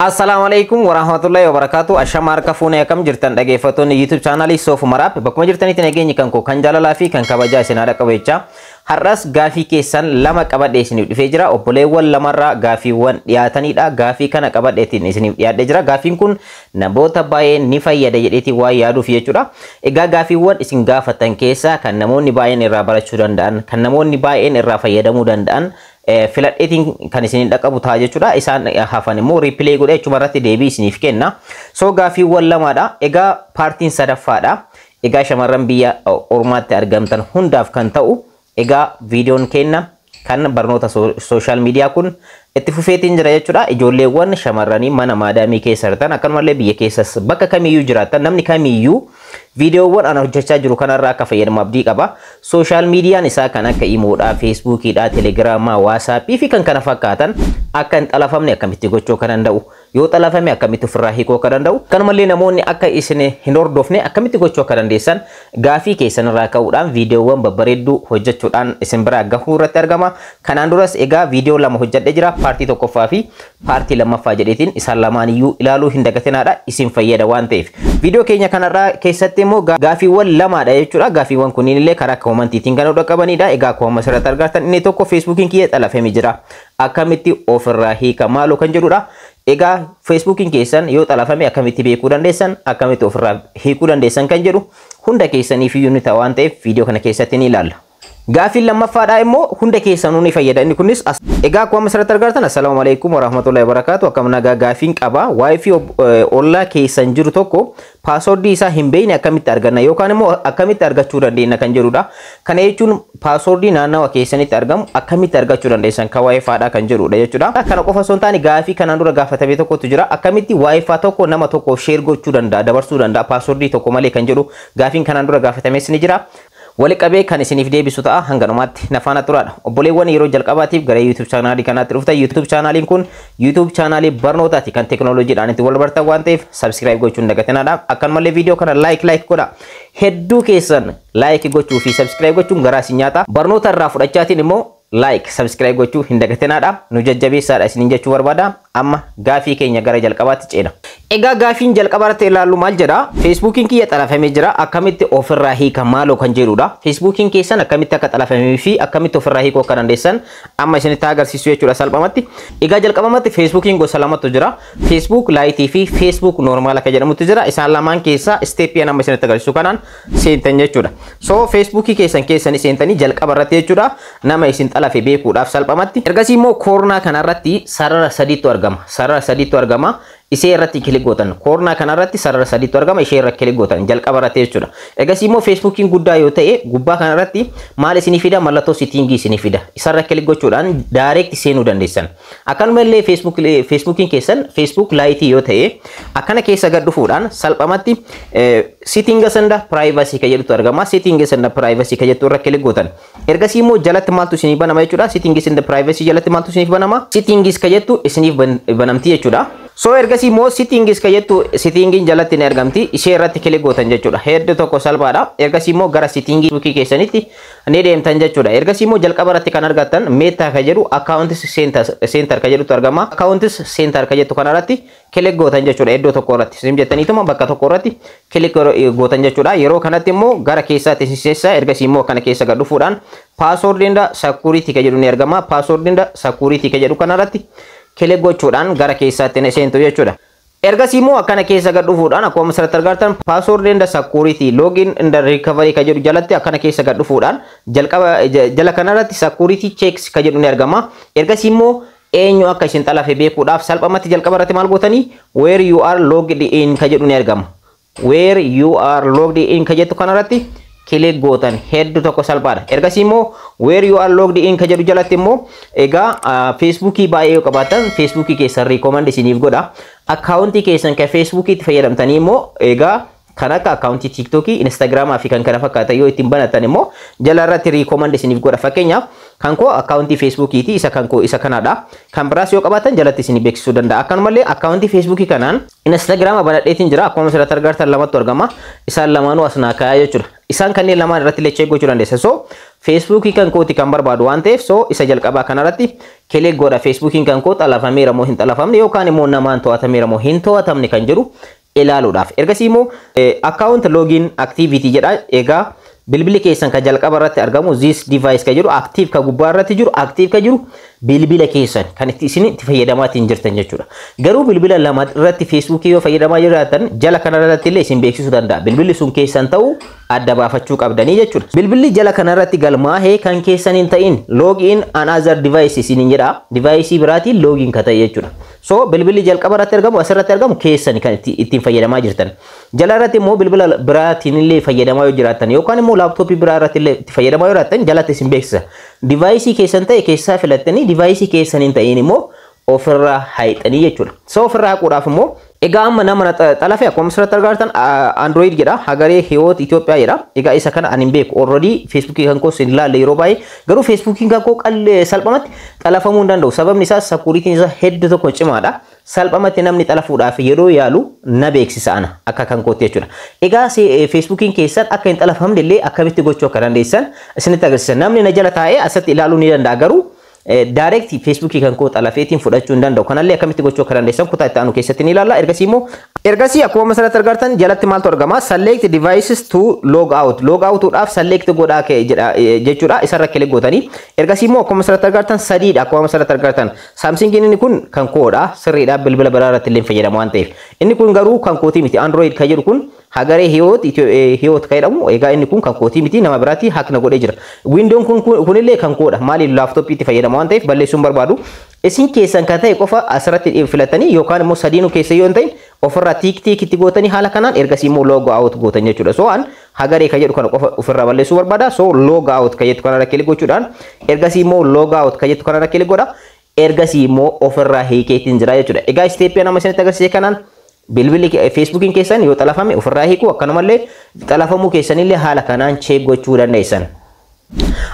Assalaamu alaikum warahmatullahi wabarakatuh. Ashama harka fuunee, akkam jirtan dhaggeeffattoonni YouTube chaanaalii Soof Maraap? Bakkuma jirtanitti nageenyi kan koo kan jaalalaa fi kan kabajaa isin haadha qabu jechaa, har'as gaafii keessan lama qabadhee isiniif dhufee jira. Obboleewwan lamarraa gaafiiwwan dhiyaatanidha. Gaafii kana qabadheetiin isiniif dhiyaadhee jira. Gaafiin kun namoota baay'ee ni fayyada jedheetiin waan yaaduuf jechuudha. Egaa gaafiiwwan isin gaafatan keessaa kan namoonni baay'een irraa barachuu danda'an, kan namoonni baay'een irraa fayyadamuu danda'an filadheetiin kan isiniin dhaqqabu ta'a jechuudha. Isaan hafan immoo reply godhee achuma irratti deebii isiniif kenna. So gaafiiwwan lamaadha. Egaa paartiin sadaffaadha. Egaa shamarran biyya ormaatti argamtan hundaaf kan ta'u, egaa viidiyoon kenna kan barnoota social media kun itti fufeetiin jira jechuudha. Ijoolleewwan shamarranii mana maadaamii keessa jirtan, akkanumallee biyya keessas bakka kamiyyuu jiraattan, namni kamiyyuu viidiyoowwan ana hojjechaa jiru kanarraa akka fayyadamu abdii qaba. Social miidiyaan isaa kan akka Imoodhaa, Feesbuukiidhaa, Telegiraamaa, Waasaappii fi kan kana fakkaatan akka hin xalafamne akkamitti gochuu akka danda'u, yoo xalafame akkamitti ofirraa hiikuu akka danda'u, akkanumallee namoonni akka isin hin hordofne akkamitti gochuu akka dandeessan gaafii keessan irraa ka'uudhaan viidiyoowwan babbareedduu hojjechuudhaan isin biraa gahuu irratti argama. Kanaan duras egaa viidiyoo lama hojjedhee jira. Paartii tokkoffaa fi paartii lammaffaa jedheetiin isaan lamaan iyyuu ilaaluu hin dagatinaadha, isin fayyada waan ta'eef. Viidiyoo keenya kanarraa keessatti immoo gaafiiwwan lamaadha jechuudha. Gaafiiwwan kunniin illee karaa koomantiitiin kan qabanidha. Egaa akkuma asirratti argattan, inni tokko "Feesbuukiin kiyya xalafamee jira. Akkamitti ofirraa hiika maaloo?" kan jedhudha. Egaa Feesbuukiin keessan yoo xalafame akkamitti beekuu dandeessan, akkamitti ofirraa hiikuu dandeessan kan jedhu hunda keessaniif iyyuu ni ta'a waan ta'eef viidiyoo kana keessatti ni ilaalla. Gaafiin lammaffaadhaa immoo hunda keessanuu ni fayyada. Inni kunis egaa akkuma asirratti argartan, "Assalaamu alaikum warahmatullahi wabarakatuh. Akkam nagaa? Gaafiin qaba. WiFi ollaa keessan jiru tokko paaswordii isaa hin beekne akkamitti arganna yookaan immoo akkamitti argachuu dandeenya?" kan jedhudha. Kana jechuun paaswordii naannawa keessanitti argamu akkamitti argachuu dandeessan kan WiFiidha kan jedhudha jechuudha. Kana qofa osoo hin taane, gaafii kanaan dura gaafatame tokkotu jira. Akkamitti WiFi tokko nama tokkoof share gochuu danda'a, dabarsuu danda'a paaswordii tokko malee kan jedhu gaafiin kanaan dura gaafatames ni jira. Wali qabee kan isiniif deebisu ta'a, hanga dhumaatti na faana turaadha. Obboleewwan yeroo jalqabaatiif gara YouTube chaanaalii kanaatti dhuftan, YouTube chaanaaliin kun YouTube chaanaalii barnootaati, kan teekinooloojiidhaan itti wal bartan waan ta'eef subscribe gochuun dagatinaadha. Akkanumallee viidiyoo kana like like godha. Hedduu keessan like gochuu fi subscribe gochuun garaa isin nyaata. Barnoota irraa fudhachaatiin immoo like subscribe gochuu hin dagatinaadha. Nu jajjabeessaadha isiniin jechuu barbaada. Amma gaafii keenya gara jalqabaatti ceena. Egaa gaafiin jalqabaatti ilaallu maal jedha? "Feesbuukiin kiyya xalafamee jira. Akkamitti ofirraa hiika maaloo?" kan jedhudha. Feesbuukiin keessan akkamitti akka xalafamee fi akkamitti ofirraa hiikuu akka dandeessan amma isinitti agarsiisu jechuudha salphumatti. Egaa jalqabamatti Feesbuukiin gosa lamatu jira. Facebook Lite fi Facebook Normal akka jedhamutu jira. Isaan lamaan keessaa isteeppii amma isinitti agarsiisu kanaan seentan jechuudha. So Feesbuukii keessan keessanii seentanii jalqaba irratti jechuudha, nama isin xalafe beekuudhaaf salphumatti. Ergasii immoo koornaa kanarratti sarara sadiitu argama. Sarara sadiitu argama. Ishee irratti click gootan. Koornaa kanarratti sarara sadiitu argama. Ishee irra click gootan jalqaba irratti jechuudha. Ergasii immoo Feesbuukiin guddaa yoo ta'e, gubbaa kanarratti maal isinii fida? Mallattoo setting isinii fida. Isarra click gochuudhaan direct seenuu dandeessan. Akkanuma illee Feesbuukiin keessan Facebook Lite yoo ta'e, akkana keessa gad dhufuudhaan salphumatti "Settings and privacy" kan jedhutu argama. "Settings and privacy" kan jettu irra click gootan. Ergasii immoo jalatti maaltu isinii banama jechuudha? "Settings and privacy" jalatti maaltu isiniif banama? "Settings" kan jettu isiniif banamti jechuudha. So ergasii immoo "Settings" kan jettu settingiin jalatti ni argamti. Ishee irratti click gootan jechuudha. Hedduu tokko salphaadha. Ergasii immoo gara settingii Feesbuukii keessanitti ni deemtan jechuudha. Ergasii immoo jalqaba irratti kan argattan Meta kan jedhu, "Accounts center" kan jedhutu argama. "Accounts center" kan jettu kanarratti click gootan jechuudha. Iddoo tokko irratti. Isin jettaniituma bakka tokko irratti click gootan jechuudha. Yeroo kanatti immoo gara keessaatti isin seessa. Ergasii immoo kana keessa gad dhufuudhaan "Password and security" kan jedhu ni argama. "Password and security" kan jedhu kanarratti click gochuudhaan gara keessaatti ni seentu jechuudha. Ergasii immoo akkana keessa gad dhufuudhaan akkuma asirratti argartan "Password and security, login and recovery" kan jedhu jalatti akkana keessa gad dhufuudhaan jalqaba jala kanarratti "Security checks" kan jedhu ni argama. Ergasii immoo eenyu akka isin xalafe beekuudhaaf salphumatti jalqaba irratti maal gootanii? "Where you are logged in" kan jedhu ni argama. "Where you are logged in" kan jettu kanarratti click gootan, hedduu tokko salphaadha. Ergasii immoo "Where you are logged in" kan jedhu jalatti immoo egaa Feesbuukii baay'ee yoo qabaattan, Feesbuukii keessan recommend isiniif godha. Akkaawuntii keessan kan Feesbuukiitti fayyadamtanii immoo egaa kan akka akkaawuntii Tiiktookii, Instaagiraamaa fi kan kana fakkaatan yoo ittiin banatan immoo jala irratti recommend isiniif godha. Fakkeenyaaf kan koo akkaawuntii Feesbuukiiti, isa kan koo isa kanadha. Kan biraas yoo qabaatan jalatti isinii beeksisuu danda'a. Akkanumallee akkaawuntii Feesbuukii kanaan Instaagiraama banadheetiin jira. Akkuma asirratti argartan lamatu argama. Isaan lamaanuu as naa kaayaa jechuudha. Isaan kanneen lamaan irratti illee check gochuu dandeessa. So Feesbuukii kan kooti kan barbaadu waan ta'eef, so isa jalqabaa kanarratti click godha. Feesbuukiin kan koo xalafameera moo hin xalafamne, yookaan immoo namaan to'atameera moo hin to'atamne kan jedhu ilaaluudhaaf. Ergasii immoo account login activity jedha. Egaa bilbilli keessan kan jalqaba irratti argamu, this device kan jedhu, active kan gubbaa irratti jiru, active kan jiru bilbila keessan kan itti isin itti fayyadamaatiin jirtan jechuudha. Garuu bilbila lama irratti Feesbuukii yoo fayyadamaa jiraatan, jala kana irratti illee isin beeksisuu danda'a. Bilbilli sun keessan ta'uu adda baafachuu qabdanii jechuudha. Bilbilli jala kana irratti galmaahee kan keessan hin ta'in login another device isiniin jedha. Device biraatiin login ka ta'e jechuudha. So bilbilli jalqaba irratti argamu, asirratti argamu keessan kan ittiin fayyadamaa jirtan. Jala irratti immoo bilbila biraatiin illee fayyadamaa yoo jiraattan, yookaan immoo laaptooppii biraa irratti illee itti fayyadamaa yoo jiraattan, jalatti isin beeksisa. Device keessan ta'e keessaa filattanii, device keessan hin ta'in immoo ofirraa haayxanii jechuudha. So ofirraa haquudhaaf immoo, egaa amma nama xalafe akkuma asirratti argartan Android jedha, Hagaree Hiwoot Itoophiyaa jedha. Egaa isa kana ani hin beeku, already Feesbuukii kan koos hin ilaalle yeroo baay'ee. Garuu Feesbuukiin kan koo salphumatti xalafamuu hin danda'u. Sababni isaas security'n isaa hedduu tokko cimaadha. Salphumatti namni xalafuudhaaf yeroo yaalu na beeksisa ana akka kan kootti jechuudha. Egaa Feesbuukiin keessan akka hin xalafamne illee akkamitti gochuu akka dandeessan isinitti agarsiisa. Namni na jala taa'ee asatti ilaaluu ni danda'a, garuu direct Feesbuukii kan koo xalafeetiin fudhachuu hin danda'u. Kanallee akkamitti gochuu akka dandeessan kutaa itti aanu keessatti ni ilaalla. Ergasii immoo, ergasii akkuma asirratti argartan, jalatti maaltu argama? Select devices to log out. Log outudhaaf select godhaa jedha jechuudha. Isarra click gootanii. Ergasii immoo akkuma asirratti argartan sadiidha. Akkuma asirratti argartan Samsung inni kun kan koodha. Sirriidha, bilbila biraa irratti illee fayyadamu waan ta'eef. Inni kun garuu kan kootii miti. Android kan jedhu kun Hagaree Hiyoot Hiyoot kan jedhamu, egaa inni kun kan kootii miti, nama biraatti hack na godhee jira. Windown kun kunillee kan koodha. Maaliif? Laaptooppiitti fayyadamu waan ta'eef balleessuun barbaadu. Isin keessan kan ta'e qofa asirratti filatanii, yookaan immoo sadiinuu keessa yoo hin ta'in ofirraa tick tick itti gootanii, haala kanaan ergasii immoo log out gootan jechuudha. So an Hagaree kan jedhu kana qofa ofirraa balleessuu barbaada. So log out kan jettu kanarra click gochuudhaan, ergasii immoo log out kan jettu kanarra click godha. Ergasii immoo ofirraa hiikeetiin jira jechuudha. Egaa step nama isinitti agarsiise kanaan bilbilli Feesbuukiin keessan yoo xalafame ofirraa hiikuu, akkanumallee xalafamuu keessanillee haala kanaan check gochuu dandeessan.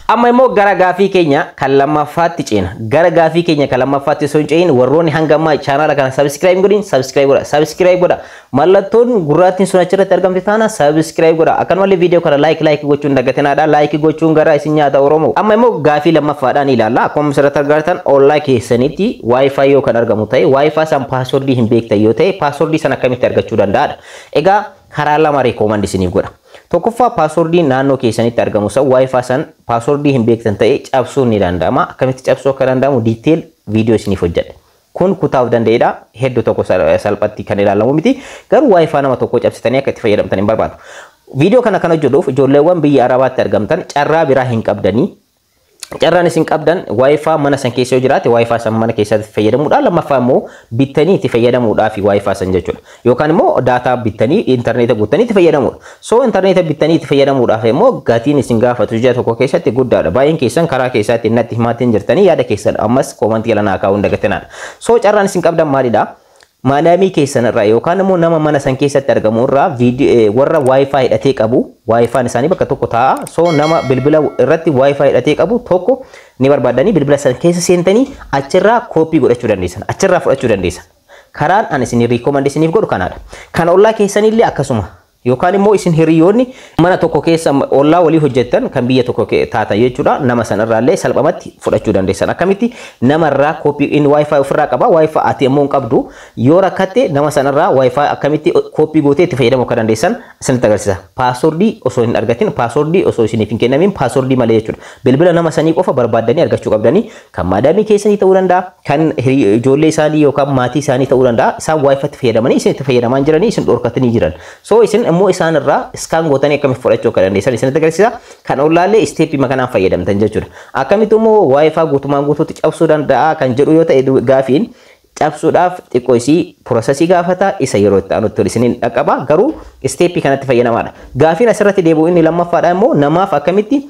Amma immoo gara gaafii keenya kan lammaffaatti ceena. Gara gaafii keenya kan lammaffaatti osoo hin ce'in, warroonni hanga ammaa chaanaala kana subscribe godhin, subscribe godha. Subscribe godha. Mallattoon gurraattiin sun achirratti argamte taana subscribe godha. Akkanumallee viidiyoo kana like like gochuun dagatinaadha. Like gochuun gara isin nyaata Oromoo. Amma immoo gaafii lammaffaadhaan ilaalla. Akkuma asirratti argartan, ollaa keessanitti WiFi yoo kan argamu ta'e, WiFi san password hin beektan yoo ta'e, password san akkamitti argachuu danda'adha? Egaa karaa lama recommend isiniif godha. Tokkoffaa, password naannoo keessanitti argamu san, WiFi san password hin beektan ta'e cabsuun ni danda'ama. Akkamitti cabsuu akka danda'amu detail viidiyoo isiniif hojjedha. Kun kutaaf danda'edha. Hedduu tokko salphatti kan ilaalamu miti. Garuu WiFi nama tokko cabsitanii akka itti fayyadamtan hin barbaadu. Viidiyoo kana kan hojjedhuuf ijoolleewwan biyya Arabaatti argamtan carraa biraa hin qabdanii. Carraan isin qabdan WiFi mana san keessa yoo jiraate, WiFi san mana keessatti fayyadamuudha. Lammaffaa immoo bittanii itti fayyadamuudhaaf WiFi san jechuudha. Yookaan immoo data bittanii intarneeta guuttanii itti fayyadamuudha. So intarneeta bittanii itti fayyadamuudhaaf immoo gatiin isin gaafatu ji'a tokko keessatti guddaadha. Baay'een keessan karaa keessaatti natti himaatiin jirtanii, yaada keessan ammas comment jala naa kaa'uun dagatinaadha. So carraan isin qabdan maalidha? Maadaamii keessan irraa yookaan immoo nama mana san keessatti argamu irraa, warra WiFi hidhatee qabu, WiFi'n isaanii bakka tokko taa'a. So nama bilbila irratti WiFi hidhatee qabu tokko ni barbaadanii, bilbila san keessa seentanii achirraa copy godhachuu dandeessan, achirraa fudhachuu dandeessan. Karaan ani isin recommend isiniif godhu kanaadha. Kan ollaa keessanillee akkasuma, yookaan immoo isin hiriyoonni mana tokko keessa ollaa walii hojjettan kan biyya tokko taatan jechuudha, nama sanarraallee salphumatti fudhachuu dandeessan. Akkamitti namarraa copy? Inni WiFi ofirraa qaba, WiFi ati immoo hin qabdu. Yoo rakkatte nama sanarraa WiFi akkamitti copy gootee itti fayyadamuu akka dandeessan isinitti agarsiisa. Password osoo hin argatin, password osoo isiniif hin kennamin, password malee jechuudha. Bilbila nama sanii qofa barbaaddanii argachuu qabdanii, kan maadaamii keessanii ta'uu danda'a, kan ijoollee isaanii yookaan maatii isaanii ta'uu danda'a. Isaan WiFitti fayyadamanii isin itti fayyadamaa jiranii isin dhorkatanii jiran. So isin immoo isaan irraa scan gootanii akkamitti fudhachuu akka dandeessan isinitti agarsiisa. Kan ollaallee step kanaan fayyadamtan jechuudha. Akkamitti immoo WiFi guutumaan guutuutti cabsuu danda'a kan jedhu yoo ta'e, gaafiin cabsuudhaaf xiqqoo isii process gaafata, isa yeroo itti aanutti isiniin dhaqqaba, garuu step kanatti fayyadamaadha. Gaafiin asirratti deebi'u inni lammaffaadha immoo namaaf akkamitti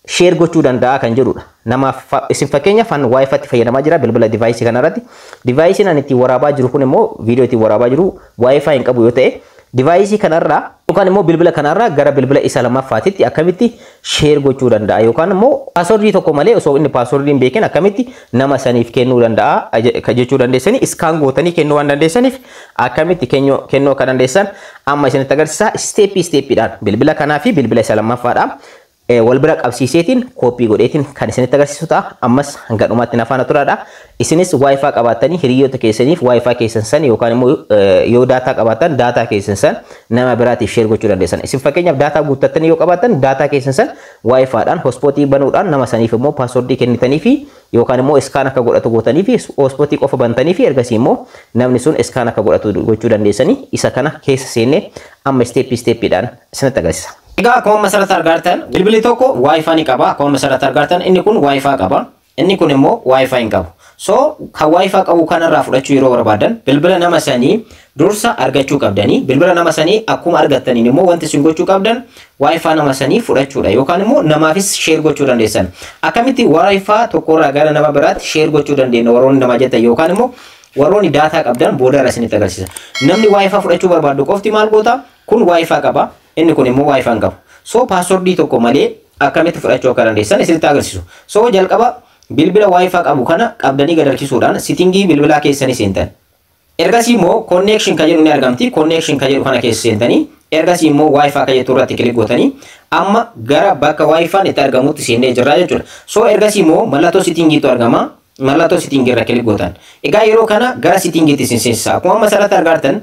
share gochuu danda'a kan jedhudha. Namaaf isin fakkeenyaaf an WiFitti fayyadamaa jira bilbila device kanarratti. Deviceiin ani ittiin waraabaa jiru kun immoo, viidiyoo ittiin waraabaa jiru, WiFi hin qabu yoo ta'e Device kanarraa yookaan immoo bilbila kanarraa gara bilbila isa lammaffaatitti akkamitti share gochuu danda'a, yookaan immoo password tokko malee, osoo inni password hin beekin, akkamitti nama saniif kennuu danda'a jechuu dandeessanii, scan gootanii kennuu waan dandeessaniif akkamitti kennuu akka dandeessan amma isinitti agarsiisa. Step stepiidhaan bilbila kanaa fi bilbila isa lammaffaadha wal bira qabsiiseetiin copy godheetiin kan isinitti agarsiisu ta'a. Ammas hanga dhumaatti na faana turaadha. Isinis WiFi qabaattanii hiriyoota keessaniif WiFi keessan san, yookaan immoo yoo data qabaattan data keessan san nama biraatiif share gochuu dandeessan. Isin fakkeenyaaf data guuttattanii yoo qabaattan, data keessan san WiFidhaan hotspot banuudhaan nama saniif immoo password kennitanii fi yookaan immoo scan akka godhatu gootanii fi hotspot qofa bantanii fi ergasii immoo namni sun scan akka godhatu gochuu dandeessanii. Isa kana keessa seennee amma step stepiidhaan isinitti agarsiisa. Egaa akkuma asirratti argartan, bilbilli tokko WiFi ni qaba. Akkuma asirratti argartan, inni kun WiFi qaba. Inni kun immoo WiFi hin qabu. So kan WiFi qabu kanarraa fudhachuu yeroo barbaadan, bilbila nama sanii dursa argachuu qabdanii. Bilbila nama sanii akkuma argattaniin immoo wanti isin gochuu qabdan WiFi nama sanii fudhachuudha, yookaan immoo namaafis share gochuu dandeessan. Akkamitti WiFi tokkorraa gara nama biraatti share gochuu dandeenya warroonni nama jettan, yookaan immoo warroonni data qabdan, booda irra isinitti agarsiisa. Namni WiFi fudhachuu barbaadu qofti maal goota? Kun WiFi qaba. Inni kun immoo WiFi hin qabu. So password tokko malee akkamitti fudhachuu akka dandeessan isinitti agarsiisu. So jalqaba bilbila WiFi qabu kana qabdanii gad harkisuudhaan setting bilbilaa keessanii seentan. Ergasii immoo connection kan jedhu ni argamti. Connection kan jedhu kana keessa seentanii, ergasii immoo WiFi kan jettu irratti click gootanii, amma gara bakka WiFiin itti argamutti seennee jirra jechuudha. So ergasii immoo mallattoo settingiitu argama. Mallattoo setting irra click gootan. Egaa yeroo kana gara settingiitti isin seensisa. Akkuma amma asirratti argartan,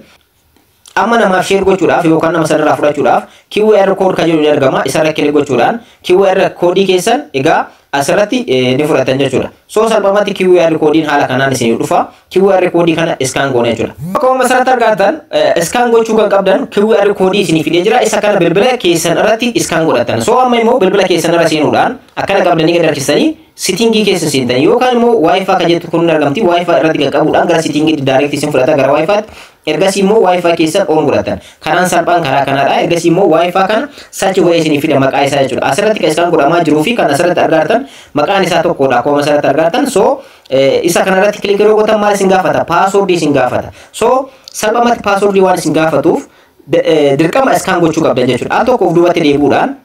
amma namaaf share gochuudhaaf yookaan nama sanarraa fudhachuudhaaf QR code kan jedhu ni argama. Isarra click gochuudhaan QR koodii keessan egaa asirratti ni fudhatan jechuudha. So salphumatti QR koodiin haala kanaan isin dhufa. QR koodii kana scan goona jechuudha. Akkuma asirratti argattan, scan gochuu kan qabdan QR koodii isinii fidee jira. Isa kana bilbila keessan irratti scan godhatan. So amma immoo bilbila keessan irra seenuudhaan akkana qabdanii gad harkisanii setting keessa seentanii, yookaan immoo WiFi kan jettu kun ni argamti. WiFi irratti qaqqabuudhaan gara settingiitti direct isin fudhata gara WiFitti. Ergasii immoo WiFi keessan on godhatan. Karaan salphaan karaa kanaadha. Ergasii immoo WiFi kana search godhee isinii fida maqaa isaa jechuudha. Asirratti kan isaan godhamaa jiruu fi kan asirratti argartan maqaan isaa tokkodha. Akkuma asirratti argartan, so isa kanarratti click yeroo gootan maal isin gaafata? Password isin gaafata. So salphumatti password waan isin gaafatuuf dirqama scan gochuu qabdan jechuudha. Al tokko of duubatti deebi'uudhaan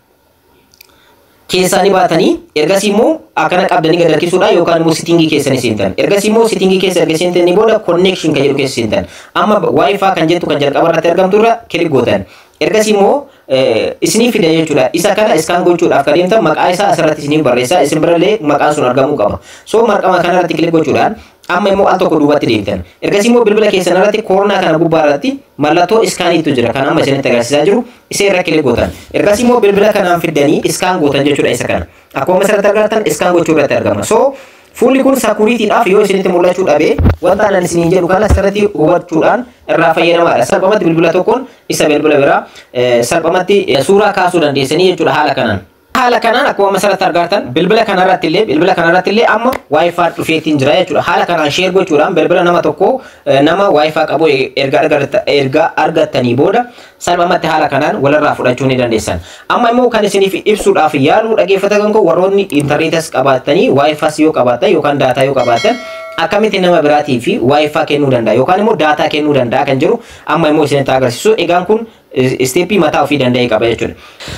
keessaa baatanii, ergasii immoo akkana qabdanii gad harkisuudha yookaan immoo setting keessanii seentan. Ergasii immoo setting keessa erga seentanii booda connection kan jedhu keessa seentan. Amma WiFi kan jettu kan jalqaba irratti argamtu irra click gootan. Ergasii immoo isinii fida jechuudha. Isa kana scan gochuudhaaf kan deemtan maqaa isaa asirratti isiniif barreessa. Isin birallee maqaan sun argamuu qaba. So maqaa kanarratti click gochuudhaan amma immoo al tokko duubatti deemtan. Ergasii immoo bilbila keessan irratti corner kana gubbaa irratti mallattoo scaniitu jira. Kan amma isinitti agarsiisaa jiru isa irra click gootan. Ergasii immoo bilbila kanaan fiddanii scan gootan jechuudha isa kana. Akkuma asirratti argattan scan gochuu irratti argama. So fuulli kun securitydhaaf yoo isinitti mul'achuu dhabe, wanta anan isiniin jedhu kana asirratti hubachuudhaan irraa fayyadamaadha. Salphumatti bilbila tokkoon isa bilbila biraa salphumatti suuraa kaasuu dandeessanii jechuudha haala kanaan. Haala kanaan akkuma asirratti argattan, bilbila kanarratti illee amma WiFi dhufeetiin jira jechuudha. Haala kanaan share gochuudhaan bilbila nama tokko nama WiFi qabu erga argattanii booda salphumatti haala kanaan walirraa fudhachuu ni dandeessan. Amma immoo kan isiniif ibsuudhaaf yaaluu, dhaggeeffatan koo, warroonni intarneetas qabaattanii WiFis yoo qabaattan yookaan data yoo qabaattan, akkamitti nama biraatii fi WiFi kennuu danda'a yookaan immoo data kennuu danda'a kan jiru amma immoo isinitti agarsiisu. Egaan kun step mataa ofii danda'e qaba jechuudha.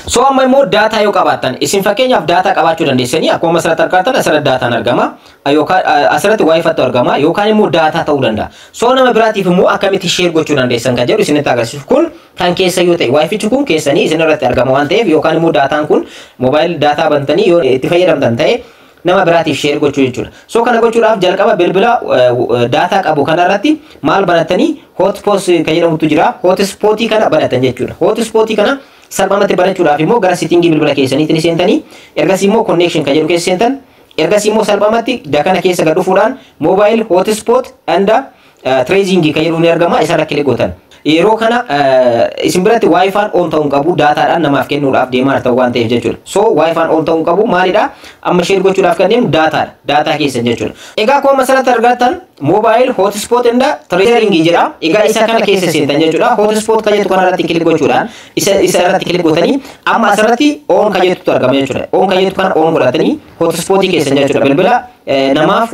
So amma immoo data yoo qabaattan, isin fakkeenyaaf data qabaachuu dandeessanii, akkuma asirratti argattan asirratti dataan argama, yookaan asirratti WiFitu argama, yookaan immoo data ta'uu danda'a. So nama biraatiif immoo akkamitti share gochuu dandeessan kan jedhu isinitti agarsiisu. Kun kan keessa yoo ta'e, WiFichi kun keessanii isin irratti argama waan ta'eef, yookaan immoo dataan kun mobile data bantanii yoo itti fayyadamtan ta'e, nama biraatiif share gochuu jechuudha. So kana gochuudhaaf jalqaba bilbila data qabu kanarratti maal banattanii, hotspot kan jedhamutu jira. Hotspot kana banatan jechuudha. Hotspot kana salphumatti banachuudhaaf immoo gara setting bilbila keessaniitti ni seentanii, ergasii immoo connection kan jedhu keessa seentan, ergasii immoo salphumatti dakana keessa gad dhufuudhaan mobile hotspot and tracing kan jedhu ni argama, isarra click gootan. Yeroo kana isin biratti WiFiin on ta'uu hin qabu, datadhaan namaaf kennuudhaaf deemaa ta'u waan ta'eef jechuudha. So WiFiin on ta'uu hin qabu. Maalidha? Amma share gochuudhaaf kan deemu datadha. Data keessan jechuudha. Egaa akkuma asirratti argattan Mobile hotspot and tethering jedha. Egaa isa kana keessa seentan jechuudha. Hotspot kan jettu kanarratti click gochuudhaan isa irratti click gootanii amma asirratti on kan jettutu argama jechuudha. On kan jettu kana on godhatanii hotspotii keessan jechuudha. Bilbila namaaf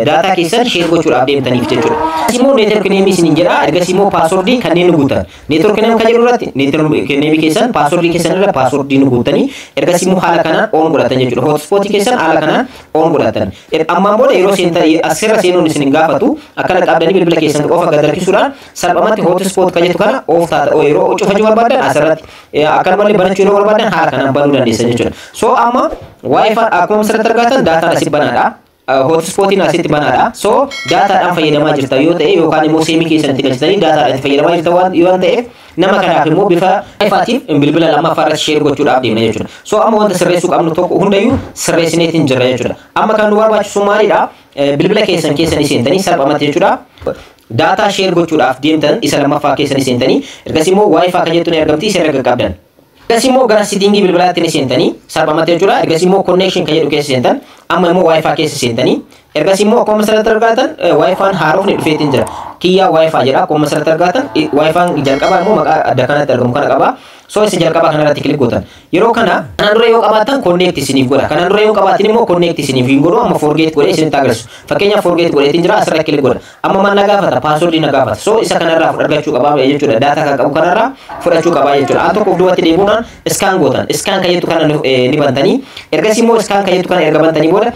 daataa keessan share gochuudhaaf deemtaniif jechuudha. Immoo network name isiniin jedha. Ergasii immoo passwordii kanneen nu guutan. Network name kan jedhu irratti network name keessan, passwordii keessan irra passwordii nu guutanii ergasii immoo haala kanaan on godhatan jechuudha. Hotspotii keessan haala kanaan on godhatan. Ammaan booda yeroo seentan asirra seenuun isin hin gaafatu. Akkana qabdanii bilbila keessan qofa gad harkisuudhaan salphumatti hotspot kan jettu kana off taata. Yeroo cufachuu barbaadan asirratti, akkanumallee banachuu yeroo barbaadan haala kanaan banuu dandeessan jechuudha. So amma WiFi akkuma asirratti argatan daataan asii banaadha. Hotspotiin asitti banaadha. So daataadhaan fayyadamaa jirta yoo ta'e yookaan immoo SIMii keessan itti galchitanii daataadhaan itti fayyadamaa jirta waan yoo ta'eef, nama kanaaf immoo bifa WiFiitiif bilbila lammaffaa irratti share gochuudhaaf deemna jechuudha. So amma wanta sirreessuu qabnu tokko hundayyuu sirreessineetiin jirra jechuudha. Amma kan nu barbaachisu maalidha? Bilbila keessan keessanii seentanii salphumatti jechuudha. Daataa share gochuudhaaf deemtan isa lammaffaa keessanii seentanii ergasii immoo WiFi kan jettu ni argamti, isa erga qabdan. Ergasii immoo gara settingii bilbilaatti ni seentanii salphumatti jechuudha. Ergasii immoo connection kan jedhu keessa seentan. Amma immoo WiFi keessa seentanii ergasii immoo akkuma asirratti argatan WiFi'n haarofni dhufeetiin jira. Kiyyaa WiFi jedha. Akkuma asirratti argatan WiFi'n jalqabaa immoo maqaa adda kanatti argamu kana qaba. So isa jalqabaa kanarratti click gootan. Yeroo kana kanaan dura yoo qabaattan connect isiniif godha. Kanaan dura yoo qabaatin immoo connect isiniif hin godhu, amma forget godhee isinitti agarsiisu. Fakkeenyaaf forget godheetiin jira, asirra click godha. Amma maal na gaafata? Passwordii na gaafata. So isa kanarraa argachuu qabaa jechuudha. Daataa kan qabu kanarraa fudhachuu qabaa jechuudha. Al tokko of duubatti deebi'uudhaan scan gootan. Scan kan jettu kana ni bantanii ergasii immoo scan kan jettu kana erga bantanii booda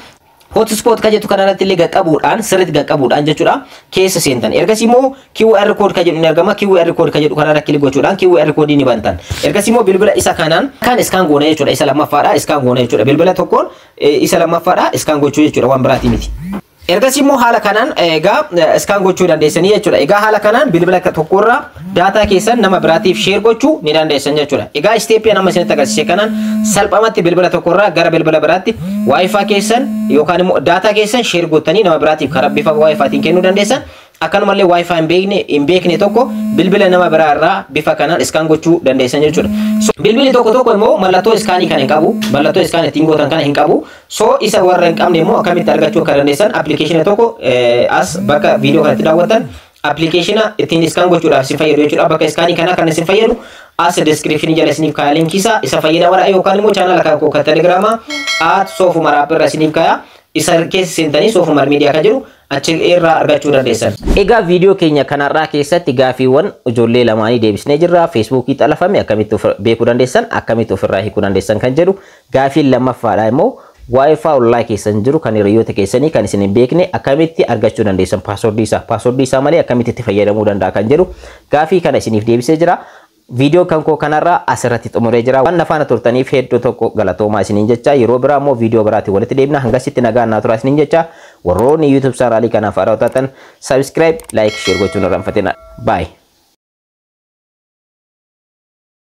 hotspot kan jettu kanarratti illee qaqqabuudhaan, sirriitti qaqqabuudhaan jechuudha, keessa seentan. Ergasii immoo QR code kan jedhu ni argama. QR code kan jedhu kanarra click gochuudhaan QR code ni bantan. Ergasii immoo bilbila isa kanaan kan scan goona jechuudha. Isa lammaffaadha scan goona jechuudha. Bilbila tokkoon isa lammaffaadha scan gochuu jechuudha, waan biraatii miti. Ergasii immoo haala kanaan egaa scan gochuu dandeessanii jechuudha. Egaa haala kanaan bilbila tokkorraa daataa keessan nama biraatiif share gochuu ni dandeessan jechuudha. Egaa steppii nama isinitti agarsiise kanaan salphumatti bilbila tokkorraa gara bilbila biraatti WiFi keessan yookaan immoo daataa keessan share gootanii nama biraatiif karaa bifa WiFitiin kennuu dandeessan. Akkanumallee WiFi hin beekne tokko bilbila nama biraa irraa bifa kanaan scan gochuu dandeessan jechuudha. So, bilbilli tokko tokko immoo mallattoo scanii kana hin qabu, mallattoo scan ittiin gootan kana hin qabu. So isa warra hin qabne immoo akkamitti argachuu akka dandeessan appilikeeshina tokko as bakka viidiyoo kanatti daawwattan appilikeeshina ittiin scan gochuudhaaf isin fayyadu jechuudha. Bakka scanii kana kan isin fayyadu as descriptionii jala isiniif kaaya linkii isaa, isa fayyadamadha, yookaan immoo chaanala kan koo kan Telegiraamaa @SoofumarApp irra isiniif kaaya, isa keessa seentanii Soofumar Miidiyaa kan jedhu achi irraa argachuu dandeessan. Egaa viidiyoo keenya kanarraa keessatti gaafiiwwan ijoollee lamaanii deebisnee jirra. Feesbuukii xalafame akkamitti beekuu dandeessan, akkamitti ofirraa hiikuu dandeessan kan jedhu, gaafiin lammaffaadha immoo WiFi ollaa keessan jiru kan hiriyoota keessanii kan isin hin beekne akkamitti argachuu dandeessan, passwordii isaa malee akkamitti itti fayyadamuu danda'a kan jedhu gaafii kana isiniif deebisee jira. Viidiyoo kan koo kanarraa asirratti xumuree jira. Waan na faana turtaniif hedduu tokko galatoomaa isiniin jecha, yeroo biraa immoo viidiyoo biraatiin walitti deebina. Hangasitti nagaan naa turaa isiniin jecha, warroonni YouTube chaanaalii kanaaf haaraa taatan subscribe, like, share gochuun irraanfatina. Bye.